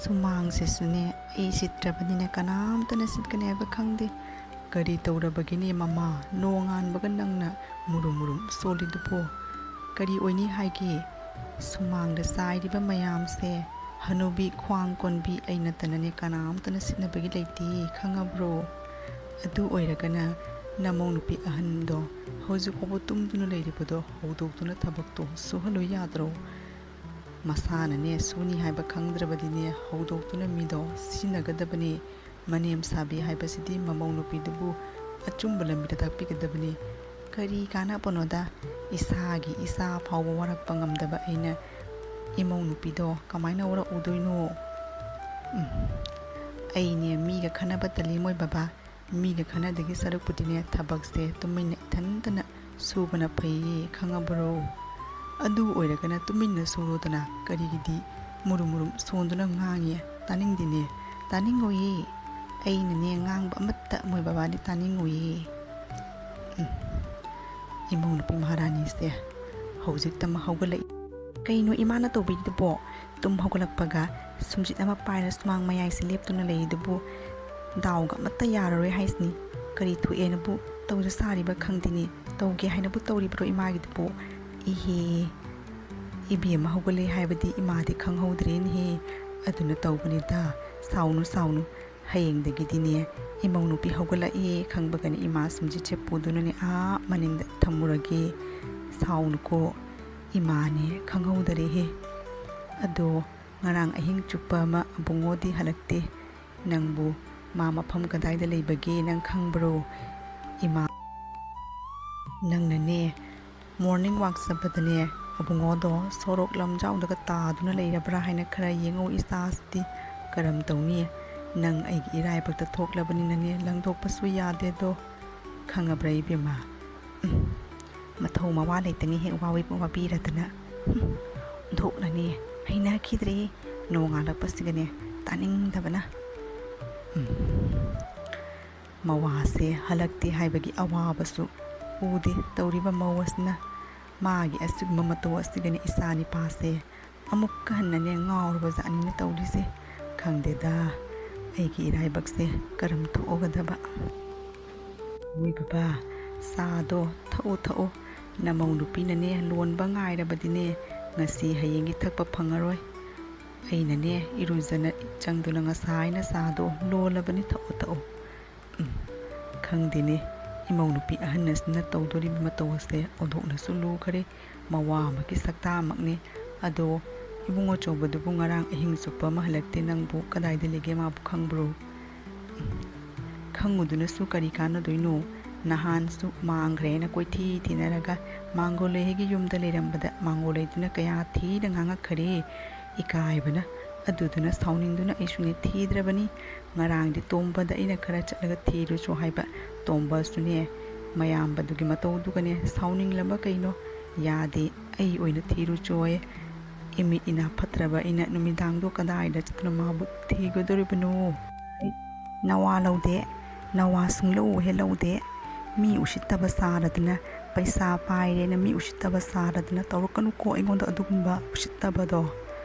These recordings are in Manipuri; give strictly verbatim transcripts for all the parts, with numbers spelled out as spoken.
ꯁꯨꯃꯥꯡꯁꯤꯁꯨꯅꯦ, ꯑꯩ ꯁꯤꯠꯇ꯭ꯔꯕꯅꯤꯅ ꯀꯅꯥꯝꯇꯅ ꯁꯤꯠꯀꯅꯤ ꯍꯥꯏꯕ ꯈꯪꯗꯦ꯫ ꯀꯔꯤ ꯇꯧꯔꯕꯒꯤꯅꯦ ꯃꯃꯥ? ꯅꯣꯡꯉꯥꯟꯕꯒ ꯅꯪꯅ ꯃꯨꯔꯨꯝ ꯃꯨꯔꯨꯝ ꯁꯣꯜꯂꯤꯗꯨꯕꯣ? ꯀꯔꯤ ꯑꯣꯏꯅꯤ ꯍꯥꯏꯒꯦ? ꯁꯨꯃꯥꯡꯗ ꯆꯥꯏꯔꯤꯕ ꯃꯌꯥꯝꯁꯦ ꯍꯅꯨꯕꯤ ꯈ꯭ꯋꯥꯡ ꯀꯣꯟꯕꯤ ꯑꯩ ꯅꯠꯇꯅꯅꯦ ꯀꯅꯥꯝꯇꯅ ꯁꯤꯠꯅꯕꯒꯤ ꯂꯩꯇꯦ, ꯈꯪꯉꯕ꯭ꯔꯣ? ꯑꯗꯨ ꯑꯣꯏꯔꯒꯅ ꯅꯃꯧ ꯅꯨꯄꯤ ꯑꯍꯟꯗꯣ ꯍꯧꯖꯤꯛ ꯐꯥꯎꯕ ꯇꯨꯝꯗꯨꯅ ꯂꯩꯔꯤꯕꯗꯣ ꯍꯧꯗꯣꯛꯇꯨꯅ ꯊꯕꯛꯇꯣ ꯁꯨꯍꯜꯂꯨ ꯌꯥꯗ꯭ꯔꯣ? ꯃꯁꯥꯅꯅꯦ ꯁꯨꯅꯤ ꯍꯥꯏꯕ ꯈꯪꯗ꯭ꯔꯕꯗꯤꯅꯦ ꯍꯧꯗꯣꯛꯇꯨꯅ ꯃꯤꯗꯣ ꯁꯤꯖꯤꯟꯅꯒꯗꯕꯅꯤ꯫ ꯃꯅꯦꯝ ꯁꯥꯕꯤ ꯍꯥꯏꯕꯁꯤꯗꯤ ꯃꯃꯧ ꯅꯨꯄꯤꯗꯨꯕꯨ ꯑꯆꯨꯝꯕ ꯂꯝꯕꯤꯗ ꯇꯥꯛꯄꯤꯒꯗꯕꯅꯤ꯫ ꯀꯔꯤ ꯀꯥꯟꯅꯕꯅꯣꯗ? ꯏꯁꯥꯒꯤ ꯏꯆꯥ ꯐꯥꯎꯕ ꯋꯥꯔꯛꯄ ꯉꯝꯗꯕ ꯑꯩꯅ ꯏꯃꯧ ꯅꯨꯄꯤꯗꯣ ꯀꯃꯥꯏꯅ ꯋꯥꯔꯛꯎꯗꯣꯏꯅꯣ? ꯎꯝ, ꯑꯩꯅꯦ ꯃꯤꯒ ꯈꯟꯅꯕ ꯇꯜꯂꯤ ꯃꯣꯏ ꯕꯕꯥ꯫ ꯃꯤꯒ ꯈꯟꯅꯗꯒꯤ ꯁꯔꯨꯛꯄꯨꯗꯤꯅꯦ ꯊꯕꯛꯁꯦ ꯇꯨꯃꯤꯟꯅ ꯏꯊꯟꯇꯅ ꯁꯨꯕꯅ ꯐꯩꯌꯦ, ꯈꯪꯉꯕ꯭ꯔꯣ? ꯑꯗꯨ ꯑꯣꯏꯔꯒꯅ ꯇꯨꯃꯤꯟꯅ ꯁꯨꯔꯣꯗꯅ, ꯀꯔꯤꯒꯤꯗꯤ ꯃꯨꯔꯨꯝ ꯃꯨꯔꯨꯝ ꯁꯣꯟꯗꯨꯅ ꯉꯥꯡꯉꯤ? ꯇꯥꯅꯤꯡꯗꯦꯅꯦ, ꯇꯥꯅꯤꯡꯉꯣꯏꯌꯦ꯫ ꯑꯩꯅꯅꯦ ꯉꯥꯡꯕ ꯑꯃꯠꯇ ꯃꯣꯏ ꯕꯕꯥꯗꯤ ꯇꯥꯅꯤꯡꯉꯣꯏꯌꯦ꯫ ꯎꯝ, ꯏꯃꯧ ꯅꯨꯄꯤ ꯃꯍꯥꯔꯥꯅꯤꯁꯦ ꯍꯧꯖꯤꯛꯇꯃꯛ ꯍꯧꯒꯠꯂꯛꯏ꯫ ꯀꯩꯅꯣ ꯏꯃꯥꯅ ꯇꯧꯕꯤꯔꯤꯗꯨꯕꯣ? ꯇꯨꯝ ꯍꯧꯒꯠꯂꯛꯄꯒ ꯁꯨꯝꯖꯤꯠ ꯑꯃ ꯄꯥꯏꯔ ꯁꯨꯃꯥꯡ ꯃꯌꯥꯏꯁꯦ ꯂꯦꯞꯇꯨꯅ ꯂꯩꯔꯤꯗꯨꯕꯨ ꯗꯥꯎꯒ ꯑꯃꯠꯇ ꯌꯥꯔꯔꯣꯏ ꯍꯥꯏꯁꯤꯅꯤ꯫ ꯀꯔꯤ ꯊꯣꯛꯑꯦꯅꯕꯨ ꯇꯧꯖ ꯁꯥꯔꯤꯕ ꯈꯪꯗꯦꯅꯦ꯫ ꯇꯧꯒꯦ ꯍꯥꯏꯅꯕꯨ ꯇꯧꯔꯤꯕ꯭ꯔꯣ ꯏꯃꯥꯒꯤꯗꯨꯕꯨ? ꯏꯍꯦ, ꯏꯕꯦꯝꯃ ꯍꯧꯒꯠꯂꯦ ꯍꯥꯏꯕꯗꯤ ꯏꯃꯥꯗꯤ ꯈꯪꯍꯧꯗ꯭ꯔꯦꯅꯦꯍꯦ꯫ ꯑꯗꯨꯅ ꯇꯧꯕꯅꯤꯗ꯫ ꯁꯥꯎꯅꯨ, ꯁꯥꯎꯅꯨ꯫ ꯍꯌꯦꯡꯗꯒꯤꯗꯤꯅꯦ ꯏꯃꯧ ꯅꯨꯄꯤ ꯍꯧꯒꯠꯂꯛꯑꯦ ꯈꯪꯕꯒꯅꯤ ꯏꯃꯥ ꯁꯨꯝꯖꯤꯠꯁꯦ ꯄꯨꯗꯨꯅꯅꯦ ꯑꯥ ꯃꯅꯤꯡꯗ ꯊꯝꯃꯨꯔꯒꯦ꯫ ꯁꯥꯎꯅꯨꯀꯣ ꯏꯃꯥꯅꯦ, ꯈꯪꯍꯧꯗꯔꯦꯍꯦ꯫ ꯑꯗꯣ ꯉꯔꯥꯡ ꯑꯍꯤꯡ ꯆꯨꯞꯄ ꯑꯃ ꯑꯕꯨꯡꯉꯣꯗꯤ ꯍꯜꯂꯛꯇꯦ꯫ ꯅꯪꯕꯨ ꯃꯥ ꯃꯐꯝ ꯀꯗꯥꯏꯗ ꯂꯩꯕꯒꯦ ꯅꯪ ꯈꯪꯕ꯭ꯔꯣ? ꯏꯃꯥ, ꯅꯪꯅꯅꯦ morning walk ꯆꯠꯄꯗꯅꯦ ꯑꯕꯨꯡꯉꯣꯗꯣ ꯁꯣꯔꯣꯛ ꯂꯝꯖꯥꯎꯗꯒ ꯇꯥꯗꯨꯅ ꯂꯩꯔꯕ꯭ꯔꯥ ꯍꯥꯏꯅ ꯈꯔ ꯌꯦꯡꯉꯧ꯫ ꯏꯆꯥꯁꯤꯗꯤ ꯀꯔꯝ ꯇꯧꯅꯤ? ꯅꯪ ꯑꯩꯒꯤ ꯏꯔꯥꯏꯕꯛꯇ ꯊꯣꯛꯂꯕꯅꯤꯅꯅꯦ ꯂꯪꯗꯣꯛꯄꯁꯨ ꯌꯥꯗꯦꯗꯣ꯫ ꯈꯪꯉꯕ꯭ꯔꯥ ꯏꯕꯦꯝꯃ? ꯎꯝ, ꯃꯊꯧ ꯃꯋꯥ ꯂꯩꯇꯉꯩ ꯍꯦꯛ ꯋꯥꯕꯤ-, ꯋꯥꯕꯤꯔꯗꯅ꯫ ꯎꯝ, ꯑꯣꯟꯊꯣꯛꯅꯅꯦ ꯍꯩꯅꯈꯤꯗ꯭ꯔꯦ꯫ ꯅꯣꯡꯉꯥꯜꯂꯛꯄꯁꯤꯒꯅꯦ ꯇꯥꯅꯤꯡꯗꯕꯅ꯫ ꯎꯝ, ꯃꯋꯥꯁꯦ ꯍꯜꯂꯛꯇꯦ ꯍꯥꯏꯕꯒꯤ ꯑꯋꯥꯕꯁꯨ ꯎꯗꯦ ꯇꯧꯔꯤꯕ ꯃꯧ ꯑꯁꯤꯅ꯫ ꯃꯥꯒꯤ ꯑꯁꯤꯒꯨꯝꯕ ꯃꯇꯧ ꯑꯁꯤꯒꯅꯦ ꯏꯆꯥ ꯅꯤꯄꯥꯁꯦ ꯑꯃꯨꯛꯀ ꯍꯟꯅꯅꯦ ꯉꯥꯎꯔꯕ ꯖꯥꯠꯅꯤꯅ ꯇꯧꯔꯤꯁꯦ꯫ ꯈꯪꯗꯦꯗ, ꯑꯩꯒꯤ ꯏꯔꯥꯏꯕꯛꯁꯦ ꯀꯔꯝ ꯊꯣꯛꯑꯒꯗꯕ꯫ ꯃꯣꯏ ꯕꯕꯥ, ꯆꯥꯗꯣ ꯊꯛꯎ ꯊꯛꯎ, ꯅꯃꯧ ꯅꯨꯄꯤꯅꯅꯦ ꯂꯣꯟꯕ ꯉꯥꯏꯔꯕꯗꯤꯅꯦ ꯉꯁꯤ ꯍꯌꯦꯡꯒꯤ ꯊꯛꯄ ꯐꯪꯉꯔꯣꯏ꯫ ꯑꯩꯅꯅꯦ ꯏꯔꯨꯖꯅ ꯆꯪꯗꯨꯅ ꯉꯁꯥꯏꯅ ꯆꯥꯗꯣ ꯂꯣꯜꯂꯕꯅꯤ, ꯊꯛꯎ ꯊꯛꯎ꯫ ꯎꯝ, ꯈꯪꯗꯦꯅꯦ, ꯏꯃꯧ ꯅꯨꯄꯤ ꯑꯍꯟ ꯑꯁꯤꯅ ꯇꯧꯗꯣꯔꯤꯕ ꯃꯇꯧ ꯑꯁꯦ ꯑꯣꯟꯊꯣꯛꯅꯁꯨ ꯂꯨꯈꯔꯦ꯫ ꯃꯋꯥ ꯑꯃꯒꯤ ꯁꯛꯇꯥꯃꯛꯅꯤ꯫ ꯑꯗꯣ ꯏꯕꯨꯡ ꯑꯆꯧꯕꯗꯨꯕꯨ ꯉꯔꯥꯡ ꯑꯍꯤꯡ ꯆꯨꯞꯄ ꯑꯃ ꯍꯜꯂꯛꯇꯦ, ꯅꯪꯕꯨ ꯀꯗꯥꯏꯗ ꯂꯩꯒꯦ ꯃꯥꯕꯨ ꯈꯪꯕ꯭ꯔꯣ? ꯈꯪꯉꯨꯗꯨꯅꯁꯨ ꯀꯔꯤ ꯀꯥꯟꯅꯗꯣꯏꯅꯣ? ꯅꯍꯥꯟꯁꯨ ꯃꯥꯡꯈ꯭ꯔꯦꯅ ꯀꯣꯏꯊꯤ ꯊꯤꯅꯔꯒ ꯃꯥꯡꯒꯣꯂꯦ ꯍꯣꯏꯒꯤ ꯌꯨꯝꯗ ꯂꯩꯔꯝꯕꯗ ꯃꯥꯡꯒꯣꯂꯦꯗꯨꯅ ꯀꯌꯥ ꯊꯤꯅ ꯉꯥꯡꯉꯛꯈꯔꯦ꯫ ꯏꯀꯥꯏꯕꯅ ꯑꯗꯨꯗꯨꯅ ꯁꯥꯎꯅꯤꯡꯗꯨꯅ ꯑꯩꯁꯨꯅꯦ ꯊꯤꯗ꯭ꯔꯕꯅꯤ꯫ ꯉꯔꯥꯡꯗꯤ ꯇꯣꯝꯕꯗ ꯑꯩꯅ ꯈꯔ ꯆꯠꯂꯒ ꯊꯤꯔꯨꯆꯣ ꯍꯥꯏꯕ, ꯇꯣꯝꯕꯁꯨꯅꯦ ꯃꯌꯥꯝꯕꯗꯨꯒꯤ ꯃꯇꯧꯗꯨꯒꯅꯦ ꯁꯥꯎꯅꯤꯡꯂꯕ ꯀꯩꯅꯣ, ꯌꯥꯗꯦ, ꯑꯩ ꯑꯣꯏꯅ ꯊꯤꯔꯨꯆꯣꯌꯦ꯫ ꯏꯃꯤꯠ ꯏꯅꯥ ꯐꯠꯇ꯭ꯔꯕ ꯑꯩꯅ ꯅꯨꯃꯤꯗꯥꯡꯗꯣ ꯀꯗꯥꯏꯗ ꯆꯠꯇꯨꯅ ꯃꯥꯕꯨ ꯊꯤꯒꯗꯧꯔꯤꯕꯅꯣ? ꯅꯋꯥ ꯂꯧꯗꯦ, ꯅꯋꯥ ꯁꯨꯡꯂꯧ ꯍꯦꯛ ꯂꯧꯗꯦ꯫ ꯃꯤ ꯎꯁꯤꯠꯇꯕ ꯁꯥꯔꯗꯅ, ꯄꯩꯁꯥ ꯄꯥꯏꯔꯦꯅ ꯃꯤ ꯎꯁꯤꯠꯇꯕ ꯁꯥꯔꯗꯅ ꯇꯧꯔꯛꯀꯅꯨꯀꯣ ꯑꯩꯉꯣꯟꯗ ꯑꯗꯨꯒꯨꯝꯕ ꯎꯁꯤꯠꯇꯕꯗꯣ꯫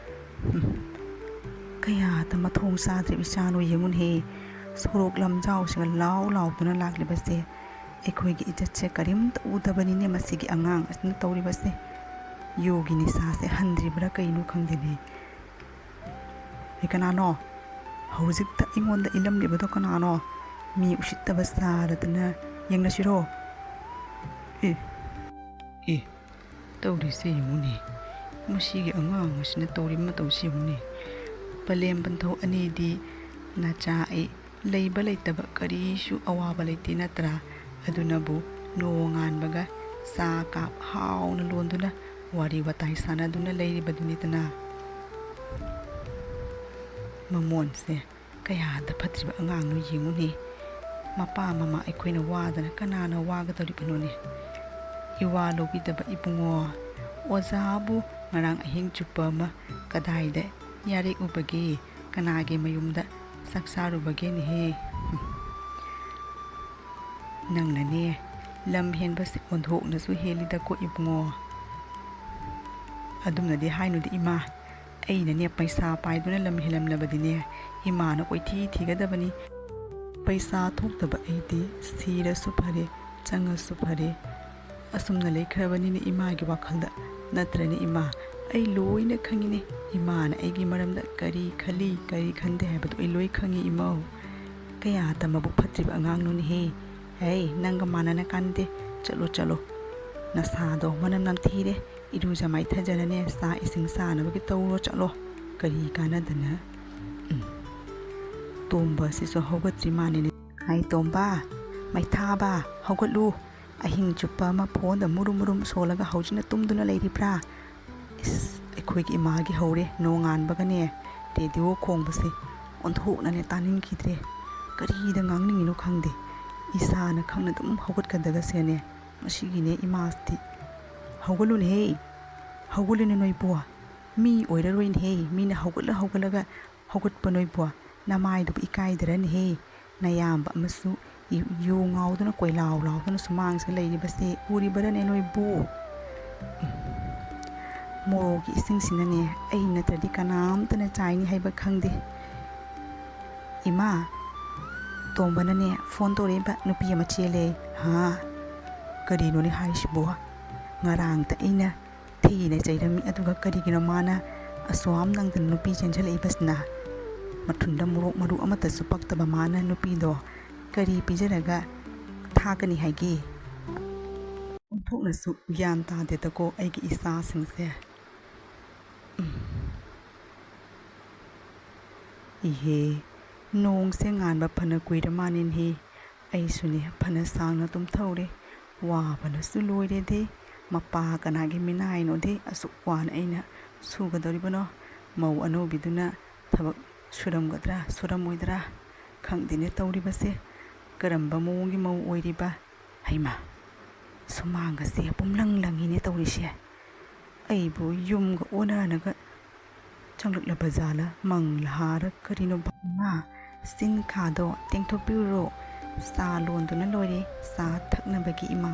ꯍꯨꯝ, ꯀꯌꯥꯗ ꯃꯊꯣꯡ ꯆꯥꯗ꯭ꯔꯤꯕ ꯏꯆꯥꯅꯣ ꯌꯦꯡꯉꯨꯅꯦꯍꯦ꯫ ꯁꯣꯔꯣꯛ ꯂꯝꯖꯥꯎꯁꯤꯒ ꯂꯥꯎ ꯂꯥꯎꯗꯨꯅ ꯂꯥꯛꯂꯤꯕꯁꯦ, ꯑꯩꯈꯣꯏꯒꯤ ꯏꯖꯠꯁꯦ ꯀꯔꯤꯝꯇ ꯎꯗꯕꯅꯤꯅꯦ ꯃꯁꯤꯒꯤ ꯑꯉꯥꯡ ꯑꯁꯤꯅ ꯇꯧꯔꯤꯕꯁꯦ꯫ ꯌꯨꯒꯤ ꯅꯤꯁꯥꯁꯦ ꯍꯟꯗ꯭ꯔꯤꯕ꯭ꯔꯥ ꯀꯩꯅꯣ ꯈꯪꯗꯦꯅꯦ꯫ ꯑꯦ, ꯀꯅꯥꯅꯣ? ꯍꯧꯖꯤꯛꯇ ꯑꯩꯉꯣꯟꯗ ꯏꯜꯂꯝꯂꯤꯕꯗꯣ ꯀꯅꯥꯅꯣ? ꯃꯤ ꯎꯁꯤꯠꯇꯕ ꯁꯥꯔꯗꯅ ꯌꯦꯡꯅꯁꯤꯔꯣ? ꯑꯦ, ꯑꯦ, ꯇꯧꯔꯤꯁꯦ ꯌꯦꯡꯉꯨꯅꯦ꯫ ꯃꯁꯤꯒꯤ ꯑꯉꯥꯡ ꯑꯁꯤꯅ ꯇꯧꯔꯤꯕ ꯃꯇꯧꯁꯤ ꯌꯦꯡꯉꯨꯅꯦ꯫ ꯄꯂꯦꯝ ꯄꯟꯊꯧ ꯑꯅꯤꯗꯤ ꯅꯆꯥ ꯑꯩ ꯂꯩꯕ ꯂꯩꯇꯕ ꯀꯔꯤꯁꯨ ꯑꯋꯥꯕ ꯂꯩꯇꯦ ꯅꯠꯇ꯭ꯔꯥ? ꯑꯗꯨꯅꯕꯨ ꯅꯣꯡꯉꯥꯟꯕꯒ ꯆꯥ ꯀꯥꯞ ꯍꯥꯎꯅ ꯂꯣꯟꯗꯨꯅ ꯋꯥꯔꯤ ꯋꯥꯇꯥꯏ ꯁꯥꯟꯅꯗꯨꯅ ꯂꯩꯔꯤꯕꯗꯨꯅꯤꯗꯅ꯫ ꯃꯃꯣꯟꯁꯦ ꯀꯌꯥꯗ ꯐꯠꯇ꯭ꯔꯤꯕ ꯑꯉꯥꯡꯅꯣ ꯌꯦꯡꯉꯨꯅꯦ꯫ ꯃꯄꯥ ꯃꯃꯥ ꯑꯩꯈꯣꯏꯅ ꯋꯥꯗꯅ ꯀꯅꯥꯅ ꯋꯥꯒꯗꯧꯔꯤꯕꯅꯣꯅꯦ? ꯏꯋꯥ ꯂꯧꯕꯤꯗꯕ ꯏꯕꯨꯡꯉꯣ, ꯑꯣꯖꯥꯕꯨ ꯉꯔꯥꯡ ꯑꯍꯤꯡ ꯆꯨꯞꯄ ꯑꯃ ꯀꯗꯥꯏꯗ ꯌꯥꯔꯦꯛꯎꯕꯒꯦ? ꯀꯅꯥꯒꯤ ꯃꯌꯨꯝꯗ ꯆꯥꯛ ꯆꯥꯔꯨꯕꯒꯦꯅꯦꯍꯦ? ꯅꯪꯅꯅꯦ ꯂꯝ ꯍꯦꯟꯕꯁꯦ ꯑꯣꯟꯊꯣꯛꯅꯁꯨ ꯍꯦꯜꯂꯤꯗꯀꯣ ꯏꯕꯨꯡꯉꯣ꯫ ꯑꯗꯨꯝꯅꯗꯤ ꯍꯥꯏꯅꯨꯗ ꯏꯃꯥ, ꯑꯩꯅꯅꯦ ꯄꯩꯁꯥ ꯄꯥꯏꯗꯨꯅ ꯂꯝ ꯍꯦꯜꯂꯝꯂꯕꯗꯤꯅꯦ, ꯏꯃꯥꯅ ꯀꯣꯏꯊꯤ ꯊꯤꯒꯗꯕꯅꯤ꯫ ꯄꯩꯁꯥ ꯊꯣꯛꯇꯕ ꯑꯩꯗꯤ ꯁꯤꯔꯁꯨ ꯐꯔꯦ, ꯆꯪꯉꯁꯨ ꯐꯔꯦ, ꯑꯁꯨꯝꯅ ꯂꯩꯈ꯭ꯔꯕꯅꯤꯅꯦ ꯏꯃꯥꯒꯤ ꯋꯥꯈꯜꯗ꯫ ꯅꯠꯇ꯭ꯔꯅꯦ ꯏꯃꯥ? ꯑꯩ ꯂꯣꯏꯅ ꯈꯪꯉꯤꯅꯦ꯫ ꯏꯃꯥꯅ ꯑꯩꯒꯤ ꯃꯔꯝꯗ ꯀꯔꯤ ꯈꯜꯂꯤ, ꯀꯔꯤ ꯈꯟꯗꯦ ꯍꯥꯏꯕꯗꯨ ꯑꯩ ꯂꯣꯏ ꯈꯪꯉꯤ ꯏꯃꯧ꯫ ꯀꯌꯥ ꯇꯝꯃꯕꯨ ꯐꯠꯇ꯭ꯔꯤꯕ ꯑꯉꯥꯡꯅꯣꯅꯦꯍꯦ꯫ ꯍꯩ, ꯅꯪꯒ ꯃꯥꯟꯅꯅ ꯀꯥꯟꯗꯦ꯫ ꯆꯠꯂꯣ, ꯆꯠꯂꯣ꯫ ꯅꯁꯥꯗꯣ ꯃꯅꯝ ꯅꯝꯊꯤꯔꯦ꯫ ꯏꯔꯨꯖ ꯃꯥꯏꯊꯖꯅꯅꯦ, ꯆꯥꯛ ꯏꯁꯤꯡ ꯆꯥꯅꯕꯒꯤ ꯇꯧꯔꯣ, ꯆꯠꯂꯣ꯫ ꯀꯔꯤ ꯀꯥꯟꯅꯗꯅ? ꯎꯝ꯫ ꯇꯣꯝꯕ ꯑꯁꯤꯁꯨ ꯍꯧꯒꯠꯇ꯭ꯔꯤ ꯃꯥꯜꯂꯤꯅꯦ꯫ ꯍꯥꯏ ꯇꯣꯝꯕ, ꯃꯩꯊꯥꯕ, ꯍꯧꯒꯠꯂꯨ꯫ ꯑꯍꯤꯡ ꯆꯨꯞꯄ ꯑꯃ ꯐꯣꯟꯗ ꯃꯨꯔꯨꯝ ꯃꯨꯔꯨꯝ ꯁꯣꯜꯂꯒ ꯍꯧꯖꯤꯛꯅ ꯇꯨꯝꯗꯨꯅ ꯂꯩꯔꯤꯕ꯭ꯔꯥ? ꯏꯁ, ꯑꯩꯈꯣꯏꯒꯤ ꯏꯃꯥꯒꯤ ꯍꯧꯔꯦ ꯅꯣꯡꯉꯥꯟꯕꯒꯅꯦ ꯔꯦꯗꯤꯑꯣ ꯈꯣꯡꯕꯁꯦ꯫ ꯑꯣꯟꯊꯣꯛꯅꯅꯦ ꯇꯥꯅꯤꯡꯈꯤꯗ꯭ꯔꯦ꯫ ꯀꯔꯤꯗ ꯉꯥꯡꯅꯤꯡꯉꯤꯅꯣ ꯈꯪꯗꯦ꯫ ꯏꯁꯥꯅ ꯈꯪꯅ ꯑꯗꯨꯝ ꯍꯧꯒꯠꯀꯗꯒꯁꯦꯅꯦ꯫ ꯃꯁꯤꯒꯤꯅꯦ ꯏꯃꯥꯁꯤꯗꯤ꯫ ꯍꯧꯒꯠꯂꯨꯅꯦꯍꯦ, ꯍꯧꯒꯠꯂꯨꯅꯦ ꯅꯣꯏꯕꯨ꯫ ꯃꯤ ꯑꯣꯏꯔꯔꯣꯏꯅꯦꯍꯦ, ꯃꯤꯅ ꯍꯧꯒꯠꯂ ꯍꯧꯒꯠꯂꯒ ꯍꯧꯒꯠꯄ ꯅꯣꯏꯕꯨ꯫ ꯅꯃꯥꯏꯗꯨꯕꯨ ꯏꯀꯥꯏꯗꯔꯅꯦꯍꯦ꯫ ꯅꯌꯥꯝꯕ ꯑꯃꯁꯨ ꯌꯨ ꯉꯥꯎꯗꯨꯅ ꯀꯣꯏꯂꯥꯎ ꯂꯥꯎꯗꯨꯅ ꯁꯨꯃꯥꯡꯁꯤꯗ ꯂꯩꯔꯤꯕꯁꯦ ꯎꯔꯤꯕꯔꯅꯦ ꯅꯣꯏꯕꯨ? ꯎꯝ꯫ ꯃꯣꯔꯣꯛꯀꯤ ꯏꯁꯤꯡꯁꯤꯅꯅꯦ ꯑꯩ ꯅꯠꯇ꯭ꯔꯗꯤ ꯀꯅꯥꯝꯇꯅ ꯆꯥꯏꯅꯤ ꯍꯥꯏꯕ ꯈꯪꯗꯦ꯫ ꯏꯃꯥ, ꯇꯣꯝꯕꯅꯅꯦ ꯐꯣꯟ ꯇꯧꯔꯛꯏꯕ ꯅꯨꯄꯤ ꯑꯃ ꯆꯦꯜꯂꯦ꯫ ꯍꯥ? ꯀꯔꯤꯅꯣꯅꯦ ꯍꯥꯏꯁꯤꯕꯣ? ꯉꯔꯥꯡꯇ ꯑꯩꯅ ꯊꯤꯅ ꯆꯩꯔꯝꯃꯤ, ꯑꯗꯨꯒ ꯀꯔꯤꯒꯤꯅꯣ ꯃꯥꯅ ꯑꯁꯨꯌꯥꯝ ꯅꯪꯗꯅ ꯅꯨꯄꯤ ꯆꯦꯟꯁꯤꯜꯂꯛꯏꯕꯁꯤꯅ? ꯃꯊꯨꯟꯗ ꯃꯣꯔꯣꯛ ꯃꯔꯨ ꯑꯃꯠꯇꯁꯨ ꯄꯛꯇꯕ ꯃꯥꯅ ꯅꯨꯄꯤꯗꯣ ꯀꯔꯤ ꯄꯤꯖꯔꯒ ꯊꯥꯛꯀꯅꯤ ꯍꯥꯏꯒꯦ? ꯑꯣꯟꯊꯣꯛꯅꯁꯨ ꯒ꯭ꯌꯥꯟ ꯇꯥꯗꯦꯗꯀꯣ ꯑꯩꯒꯤ ꯏꯆꯥꯁꯤꯡꯁꯦ꯫ ꯎꯝ꯫ ꯏꯍꯦ, ꯅꯣꯡꯁꯦ ꯉꯥꯟꯕ ꯐꯅ ꯀꯨꯏꯔ ꯃꯥꯅꯤꯟꯍꯦ꯫ ꯑꯩꯁꯨꯅꯦ ꯐꯅ ꯁꯥꯡꯅ ꯇꯨꯝꯊꯧꯔꯦ꯫ ꯋꯥꯕꯅꯁꯨ ꯂꯣꯏꯔꯦꯗꯦ꯫ ꯃꯄꯥ ꯀꯅꯥꯒꯤ ꯃꯤꯅꯥꯏꯅꯣꯗꯦ ꯑꯁꯨꯛ ꯋꯥꯅ ꯑꯩꯅ ꯁꯨꯒꯗꯧꯔꯤꯕꯅꯣ? ꯃꯧ ꯑꯅꯧꯕꯤꯗꯨꯅ ꯊꯕꯛ ꯁꯨꯔꯝꯒꯗ꯭ꯔꯥ, ꯁꯨꯔꯝꯃꯣꯏꯗ꯭ꯔꯥ? ꯈꯪꯗꯦꯅꯦ ꯇꯧꯔꯤꯕꯁꯦ꯫ ꯀꯔꯝꯕ ꯃꯑꯣꯡꯒꯤ ꯃꯧ ꯑꯣꯏꯔꯤꯕ? ꯍꯩꯃꯥ, ꯁꯨꯃꯥꯡꯒꯁꯦ ꯄꯨꯝꯂꯪ ꯂꯪꯉꯤꯅꯦ ꯇꯧꯔꯤꯁꯦ꯫ ꯑꯩꯕꯨ ꯌꯨꯝꯒ ꯑꯣꯟꯅꯅꯒ ꯆꯪꯂꯛꯂꯕ ꯖꯥꯠꯂ? ꯃꯪꯂ ꯍꯥꯔ ꯀꯔꯤꯅꯣ? ꯏꯃꯥ, ꯆꯤꯟ ꯈꯥꯗꯣ ꯇꯦꯡꯊꯣꯛꯄꯤꯔꯨꯔꯣ꯫ ꯆꯥ ꯂꯣꯟꯗꯨꯅ ꯂꯣꯏꯔꯦ, ꯆꯥ ꯊꯛꯅꯕꯒꯤ ꯏꯃꯥ꯫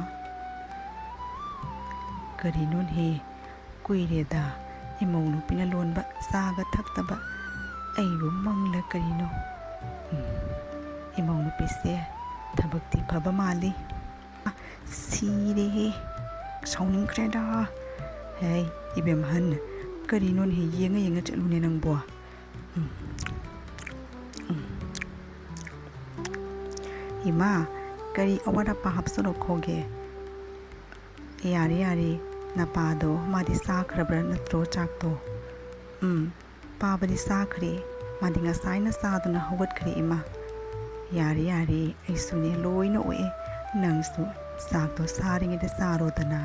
ꯀꯔꯤꯅꯣꯅꯦꯍꯦ? ꯀꯨꯏꯔꯦꯗ ꯏꯃꯧ ꯅꯨꯄꯤꯅ ꯂꯣꯟꯕ ꯆꯥꯒ ꯊꯛꯇꯕ ꯑꯩꯕꯨ ꯃꯪꯂ ꯀꯔꯤꯅꯣ? ꯎꯝ, ꯏꯃꯧ ꯅꯨꯄꯤꯁꯦ ꯊꯕꯛꯇꯤ ꯐꯕ ꯃꯥꯜꯂꯤ꯫ ꯁꯤꯔꯦꯍꯦ, ꯁꯥꯎꯅꯤꯡꯈ꯭ꯔꯦꯗ꯫ ꯍꯦ, ꯏꯕꯦꯝꯍꯟ, ꯀꯔꯤꯅꯣꯅꯦ, ꯌꯦꯡꯉ ꯌꯦꯡꯉ ꯆꯠꯂꯨꯅꯦ ꯅꯪꯕꯣ꯫ ꯎꯝ, ꯎꯝ꯫ ꯏꯃꯥ, ꯀꯔꯤ ꯑꯋꯥꯠ ꯑꯄꯥ ꯍꯥꯞꯆꯜꯂꯛꯈꯣꯒꯦ? ꯌꯥꯔꯦ, ꯌꯥꯔꯦ, ꯅꯄꯥꯗꯣ ꯃꯥꯗꯤ ꯆꯥꯈ꯭ꯔꯕ꯭ꯔꯥ ꯅꯠꯇ꯭ꯔꯣ ꯆꯥꯛꯇꯣ? ꯎꯝ, ꯄꯥꯕꯗꯤ ꯆꯥꯈ꯭ꯔꯦ, ꯃꯥꯗꯤ ꯉꯁꯥꯏꯅ ꯆꯥꯗꯨꯅ ꯍꯧꯒꯠꯈ꯭ꯔꯦ ꯏꯃꯥ꯫ ꯌꯥꯔꯦ, ꯌꯥꯔꯦ, ꯑꯩꯁꯨꯅꯦ ꯂꯣꯏꯅ ꯑꯣꯛꯑꯦ, ꯅꯪꯁꯨ ꯆꯥꯛꯇꯣ ꯁꯥꯔꯤꯉꯩꯗ ꯆꯥꯔꯣꯗꯅ꯫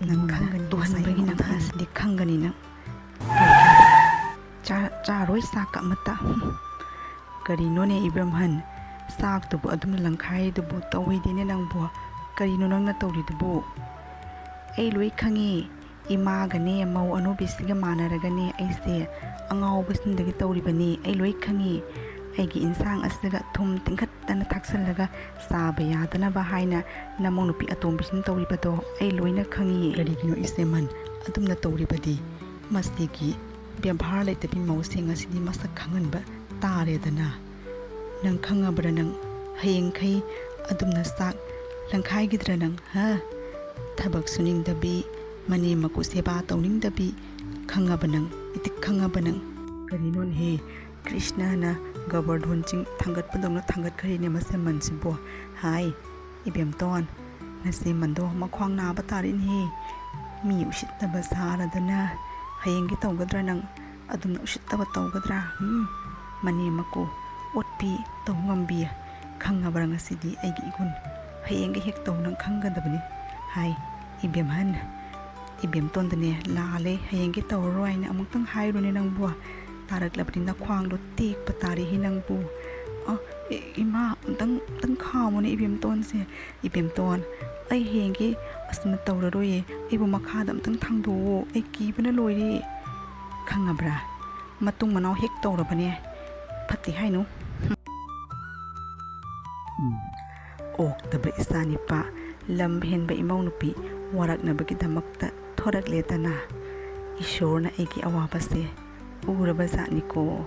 ꯅꯪ ꯏꯃꯨꯡꯗ ꯈꯪꯒꯅꯤ, ꯇꯨꯍꯟꯕꯒꯤ ꯉꯁꯥꯏ ꯅꯪ ꯑꯃꯨꯛ ꯍꯥꯏꯁꯤꯗꯤ ꯈꯪꯒꯅꯤ ꯅꯪ꯫ ꯆꯥ-, ꯆꯥꯔꯣꯏ ꯆꯥꯛꯀ ꯑꯃꯠꯇ꯫ ꯍꯨꯝ꯫ ꯀꯔꯤꯅꯣꯅꯦ ꯏꯕꯦꯝꯍꯟ, ꯆꯥꯛꯇꯨꯕꯨ ꯑꯗꯨꯝꯅ ꯂꯪꯈꯥꯏꯗꯨꯕꯨ ꯇꯧꯏꯗꯦꯅꯦ ꯅꯪꯕꯨ꯫ ꯀꯔꯤꯅꯣ ꯅꯪꯅ ꯇꯧꯔꯤꯗꯨꯕꯨ? ꯑꯩ ꯂꯣꯏ ꯈꯪꯉꯤ꯫ ꯏꯃꯥꯒꯅꯦ ꯃꯧ ꯑꯅꯨꯕꯤꯁꯤꯒ ꯃꯥꯟꯅꯔꯒꯅꯦ ꯑꯩꯁꯦ ꯑꯉꯥꯎꯕꯁꯤꯡꯗꯒꯤ ꯇꯧꯔꯤꯕꯅꯤ꯫ ꯑꯩ ꯂꯣꯏ ꯈꯪꯉꯤ꯫ ꯑꯩꯒꯤ ꯏꯟꯁꯥꯡ ꯑꯁꯤꯒ ꯊꯨꯝ ꯇꯤꯡꯈꯠꯇꯅ ꯊꯥꯛꯆꯜꯂꯒ ꯆꯥꯕ ꯌꯥꯗꯅꯕ ꯍꯥꯏꯅ ꯅꯃꯧ ꯅꯨꯄꯤ ꯑꯇꯣꯝꯕꯤꯁꯤꯅ ꯇꯧꯔꯤꯕꯗꯣ ꯑꯩ ꯂꯣꯏꯅ ꯈꯪꯉꯤ꯫ ꯀꯔꯤꯒꯤꯅꯣ ꯏꯆꯦꯃꯟ ꯑꯗꯨꯝꯅ ꯇꯧꯔꯤꯕꯗꯤ? ꯃꯁꯤꯒꯤ ꯕꯦꯕꯥꯔ ꯂꯩꯇꯕꯤ ꯃꯧꯁꯤꯡ ꯑꯁꯤꯗꯤ ꯃꯁꯛ ꯈꯪꯍꯟꯕ ꯇꯥꯔꯦꯗꯅ꯫ ꯅꯪ ꯈꯪꯉꯕ꯭ꯔꯥ ꯅꯪ? ꯍꯌꯦꯡꯈꯩ ꯑꯗꯨꯝꯅ ꯆꯥꯛ ꯂꯪꯈꯥꯏꯒꯤꯗ꯭ꯔꯥ ꯅꯪ, ꯍꯥ? ꯊꯕꯛ ꯁꯨꯅꯤꯡꯗꯕꯤ, ꯃꯅꯦꯝ ꯃꯀꯨ ꯁꯦꯕꯥ ꯇꯧꯅꯤꯡꯗꯕꯤ, ꯈꯪꯉꯕ ꯅꯪ? ꯏꯇꯤꯛ ꯈꯪꯉꯕ ꯅꯪ? ꯀꯔꯤꯅꯣꯅꯦꯍꯦ? ꯀ꯭ꯔꯤꯁꯅꯅ ꯒꯕꯔꯙꯣꯟ ꯆꯤꯡ ꯊꯥꯡꯒꯠꯄꯗꯧꯅ ꯊꯥꯡꯒꯠꯈ꯭ꯔꯦꯅꯦ ꯃꯁꯦꯝꯃꯟꯁꯤꯕꯨ꯫ ꯍꯥꯏ, ꯏꯕꯦꯝꯇꯣꯟ, ꯅꯆꯦꯃꯟꯗꯣ ꯃꯈ꯭ꯋꯥꯡ ꯅꯥꯕ ꯇꯥꯔꯦꯅꯦꯍꯦ꯫ ꯃꯤ ꯎꯁꯤꯠꯇꯕ ꯁꯥꯔꯗꯅ ꯍꯌꯦꯡꯒꯤ ꯇꯧꯒꯗ꯭ꯔꯥ ꯅꯪ? ꯑꯗꯨꯝꯅ ꯎꯁꯤꯠꯇꯕ ꯇꯧꯒꯗ꯭ꯔꯥ? ꯎꯝ? ꯃꯅꯦꯝ ꯃꯀꯨ ꯑꯣꯠꯄꯤ ꯇꯧ ꯉꯝꯕꯤ꯫ ꯈꯪꯉꯕ꯭ꯔꯥ ꯉꯁꯤꯗꯤ ꯑꯩꯒꯤ ꯏꯒꯨꯟ? ꯍꯌꯦꯡꯒ ꯍꯦꯛ ꯇꯧ ꯅꯪ ꯈꯪꯒꯗꯕꯅꯤ꯫ ꯍꯥꯏ, ꯏꯕꯦꯝꯍꯟ, ꯏꯕꯦꯝꯇꯣꯟꯗꯅꯦ ꯂꯥꯜꯂꯦ, ꯍꯌꯦꯡꯒꯤ ꯇꯧꯔꯔꯣꯏ ꯍꯥꯏꯅ ꯑꯃꯨꯛꯇꯪ ꯍꯥꯏꯔꯨꯅꯦ ꯅꯪꯕꯨ꯫ ꯇꯥꯔꯛꯂꯕꯗꯤ ꯅꯈ꯭ꯋꯥꯡꯗꯣ ꯇꯦꯛꯄ ꯇꯥꯔꯦꯍꯦ ꯅꯪꯕꯨ꯫ ꯑ, ꯏ-, ꯏꯃꯥ, ꯑꯝꯇꯪ, ꯑꯝꯇꯪ ꯈꯥꯝꯃꯨꯅꯦ ꯏꯕꯦꯝꯇꯣꯟꯁꯦ꯫ ꯏꯕꯦꯝꯇꯣꯟ, ꯑꯩ ꯍꯌꯦꯡꯒꯤ ꯑꯁꯨꯝꯅ ꯇꯧꯔꯔꯣꯏꯌꯦ꯫ ꯑꯩꯕꯨ ꯃꯈꯥꯗ ꯑꯝꯇꯪ ꯊꯥꯡꯗꯣꯛꯑꯣ꯫ ꯑꯩ ꯀꯤꯕꯅ ꯂꯣꯏꯔꯦ꯫ ꯈꯪꯉꯕ꯭ꯔꯥ? ꯃꯇꯨꯡ ꯃꯅꯥꯎ ꯍꯦꯛ ꯇꯧꯔꯕꯅꯦ꯫ ꯐꯠꯇꯦ ꯍꯥꯏꯅꯨ꯫ ꯎꯝ꯫ ꯑꯣꯛꯇꯕ ꯏꯆꯥꯅꯤꯄꯥ, ꯂꯝ ꯍꯦꯟꯕ ꯏꯃꯧ ꯅꯨꯄꯤ ꯋꯥꯔꯛꯅꯕꯒꯤꯗꯃꯛꯇ ꯊꯣꯔꯛꯂꯦꯗꯅ꯫ ꯏꯁꯣꯔꯅ ꯑꯩꯒꯤ ꯑꯋꯥꯕꯁꯦ ꯎꯔꯕ ꯖꯥꯠꯅꯤꯀꯣ꯫